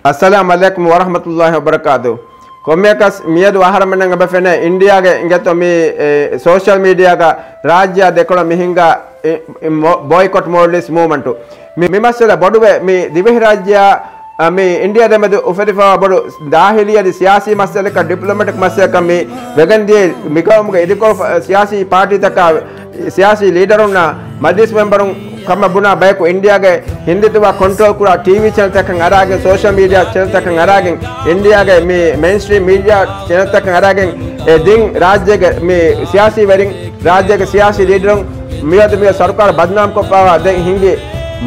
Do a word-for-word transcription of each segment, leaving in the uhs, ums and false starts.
އައްސަލާމު ޢަލައިކުމް ވަރަޙްމަތުﷲި ވަބަރަކާތުހު. ކޮންމެއަކަސް މިއަދު އަހަރަމެންނަށް އެބަ ފެނޭ އިންޑިއާގެ އިނގޭތޯ މި، އެ، ސޯޝަލް މީޑިއާގަ ރާއްޖެއާ ދެކޮޅަށް މި ހިންގާ، އެ، އެ، މޯ-، ބޯއިކޮޓް މޯލްޑިވްސް މޫވްމަންޓު. މި، މި މައްސަލަ ބޮޑުވެ މި ދިވެހިރާއްޖެއާ، އަ، މި އިންޑިއާ ދެމެދު އުފެދިފައިވާ ބޮޑު ދާޚިލީ އަދި ސިޔާސީ މައްސަލަކަށް ޑިޕްލޮމެޓިކް މައްސަލަކަށް މި ވެގެންދިޔަ މިގައުމުގެ އިދިކޮޅު ފަ-، ސިޔާސީ ޕާޓީތަކާ ސިޔާސީ ލީޑަރުންނާ މަޖިލިސް މެމްބަރުން ކަމަށް ބުނާ ބަޔަކު އިންޑިއާގެ ހިންދިތުވާ ކޮންޓްރޯލް ކުރާ ޓީވީ ޗެނަލްތަކަށް އަރާގެން، ސޯޝަލް މީޑިއާ ޗެނަލްތަކަށް އަރާގެން، އިންޑިއާގެ މި މެއިންސްޓްރީމް މީޑިއާ ޗެނަލްތަކަށް އަރާގެން، އެ ދިން ރާއްޖޭގެ މި ސިޔާސީ ވެރިން، ރާއްޖޭގެ ސިޔާސީ ލީޑަރުން މިއަދު މި ސަރުކާރު ބަދުނާމް ކޮށްފައިވާ ދެން ހިނގި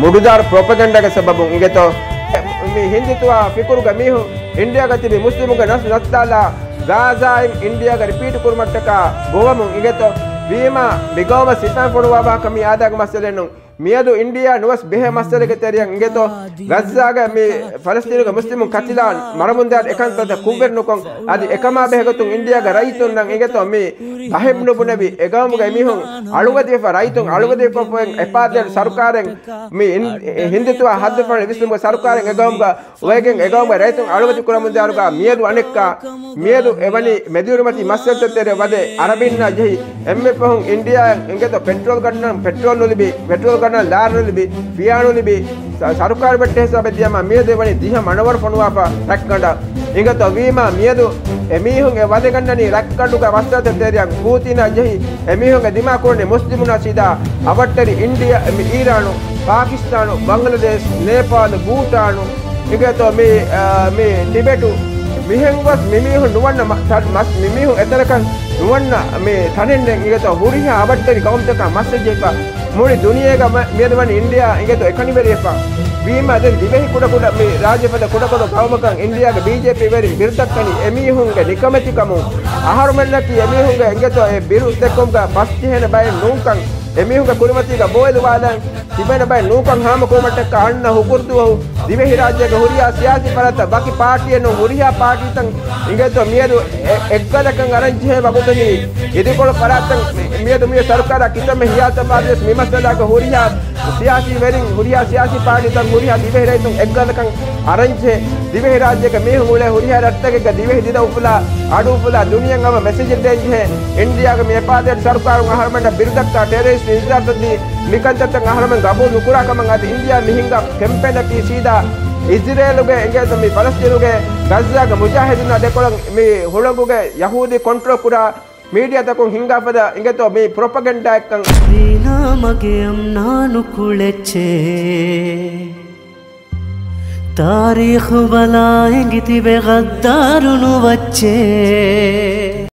މުޑުދާރު ޕްރޮޕަގަންޑާގެ ސަބަބުން އިނގޭތޯ މި ހިންދިތުވާ ފިކުރުގެ މީހުން އިންޑިއާގަ ތިބި މުސްލިމުންގެ ނަސް ނައްތާލާ ޣާޒާއިން އިންޑިއާގަ ރިޕީޓް ކުރުމަށްޓަކާ ގޮވަމުން އިނގޭތޯ ވީމާ މިގައުމަށް ސިފައިން ފޮނުވާ ވާހަކަ މި އާދައިގެ މައްސަލައެއް ނޫން. މިއަދު އިންޑިއާ ނުވަސް ބެހޭ މައްސަލަގެ ތެރެއަށް އިނގޭތޯ ޣައްޒާގެ މި ފަލަސްތީނުގެ މުސްލިމުން ކަތިލާން މަރަމުންދާން އެކަންތައްތައް ކުށްވެރި ނުކޮށް، އަދި އެކަމާ ބެހޭގޮތުން އިންޑިއާގެ ރައްޔިތުންނަށް އިނގޭތޯ މި ބަހެއް ނުބުނެވި، އެގައުމުގެ މީހުން އަޅުވެދިވެފަ، ރައްޔިތުން އަޅުވެދިފައި އެޕާތްހައިޑް ސަރުކާރެއް މި އިން-، ހިންދިތުވާ ހައްދުފަހަނި ވިސްނުމުގެ ސަރުކާރެއް އެގައުމުގަ އޮވެގެން އެގައުމުގެ ރައްޔިތުން އަޅުވެތި ކުރަމުންދާއިރުގަ މިއަދު އަނެއްކާ، މިއަދު އެވަނީ މެދުއިރުމަތީ މައްސަލަތައް ތެރޭ ވަދެ އަރަބިންނާ ޖެހި އެންމެ ފަހުން އިންޑިއާއަށް އިނގޭތޯ ޕެޓްރޯލް ގަންނަން ޕެޓްރޯލް ނުލިބި، ޕެޓްރޯލް ގަންނަން ލާރި ނުލިބި، ފިޔާ ނުލިބި، ސަ-، ސަރުކާރު ބެއްޓޭ ހިސާބެއް ދިޔަމާ މިއަދު އެވަނީ ދިހަ މަނަވަރު ފޮނުވާފަ ރަތްގަނޑަށް. އިނގޭތޯ ވީމާ މިއަދު އެމީހުން އެ ވަދެގަންނަނީ ރަތްގަނޑުގެ މައްސަލަތައް ތެރެއަށް ޕޫތިނާ ޖެހި އެމީހުންގެ ދިމާ ކުރަނީ މުސްލިމުންނާ ސީދާ އަވަށްޓެރި އިންޑިއާ، މި އީރާނު، ޕާކިސްތާނު، ބަނގްލަދޭޝް، ނޭޕާލު، ބޫޓާނު، އިނގޭތޯ މި، އާ، މި ޓިބެޓު، މިހެން ގޮސް މިމީހުން ނުވަންނަ މަ-، ތަ-، މަސް މިމީހުން އެތަނަކަށް ނުވަންނަ މި ތަނެއް ނެތް އިނގޭތޯ ހުރިހާ އަވަށްޓެރި ގައުމުތަކާ މަސް ޖެހިފަ މުޅި ދުނިޔޭގަ މަ-، މިއަދު ވަނީ އިންޑިއާ އިނގޭތޯ އެކަނިވެރިވެފަ. ވީމާ ދެން ދިވެހި ކުޑަކުޑަ މި ރާއްޖެފަދަ ކުޑަކުޑަ ގައުމަކަށް އިންޑިއާގެ ބީޖޭޕީ ވެރިން ބިރުދައްކަނީ އެމީހުންގެ ނިކަމެތިކަމުން. އަހަރުމެންނަކީ އެމީހުންގެ އިނގޭތޯ އެ ބިރު ދެއްކުމުގަ ބަސް ޖެހޭނެ ބައެއް ނޫންކަން. އެމީހުންގެ ކުރިމަތީގަ ބޯއެދުވާލަން ތިބޭނެ ބައެއް ނޫންކަން ހާމަކުރުމަށްޓަކާ އަންނަ ހުކުރުދުވަހު ދިވެހިރާއްޖޭގެ ހުރިހާ ސިޔާސީ ފަރާތްތައް ވަކި ޕާޓީއެއް ނޫން ހުރިހާ ޕާޓީތައް އިނގޭތޯ މިއަދު އެ-، އެއްގަދަކަން އަރަން ޖެހޭ ވަގުތުން މި އިދިކޮޅު ފަރާތްތައް މި-، މިއަދު މި ސަރުކާރާ ކިތަންމެ ހިޔާތައް ފާދިވެސް މި މައްސަލާގަ ހުރިހާ ސިޔާސީ ވެރިން ހުރިހާ ސިޔާސީ ޕާޓީތައް ހުރިހާ ދިވެހި ރައްޔިތުން އެއްގަދަކަން އަރަން ޖެހޭ. ދިވެހިރާއްޖޭގެ މީހުން އުޅޭ ހުރިހާ ރަށްތަކެއްގަ ދިވެހި ދިދަ އުފުލާ، އަޑު އުފުލާ ދުނިޔެއަށް ހަމަ މެސެޖެއް ދޭން ޖެހޭ. އިންޑިއާގެ މި އެޕާތްހައިޑް ސަރުކާރުން އަހަރުމެންނަށް ބިރުދައްކާ ޓެރަރިސްޓް އިންޒާރުތައް ދީ، މިކަންތައްތައް އަހަރުމެން ގަބޫލު ނުކުރާ ކަމަށް އަދި އިންޑިއާ މި ހިންގާ ކެމްޕޭނަކީ ސީދާ އިޒްރޭލުގެ އިނގޭތޯ މި ފަލަސްތީނުގެ ޣައްޒާގެ މުޖާހިދުންނާ ދެކޮޅަށް މި ހުޅަނގުގެ ޔަހޫދީ ކޮންޓްރޯލް ކުރާ މީޑިއާތަކުން ހިންގާފަދަ އިނގޭތޯ މި ޕްރޮޕަގެންޑާއެއްކަން. ދީނާ މަގެއަށް ނާނުކުޅެއްޗޭ. ތާރީޚު ބަލާ އެނގިތިބެ ޣައްދާރު ނުވައްޗޭ.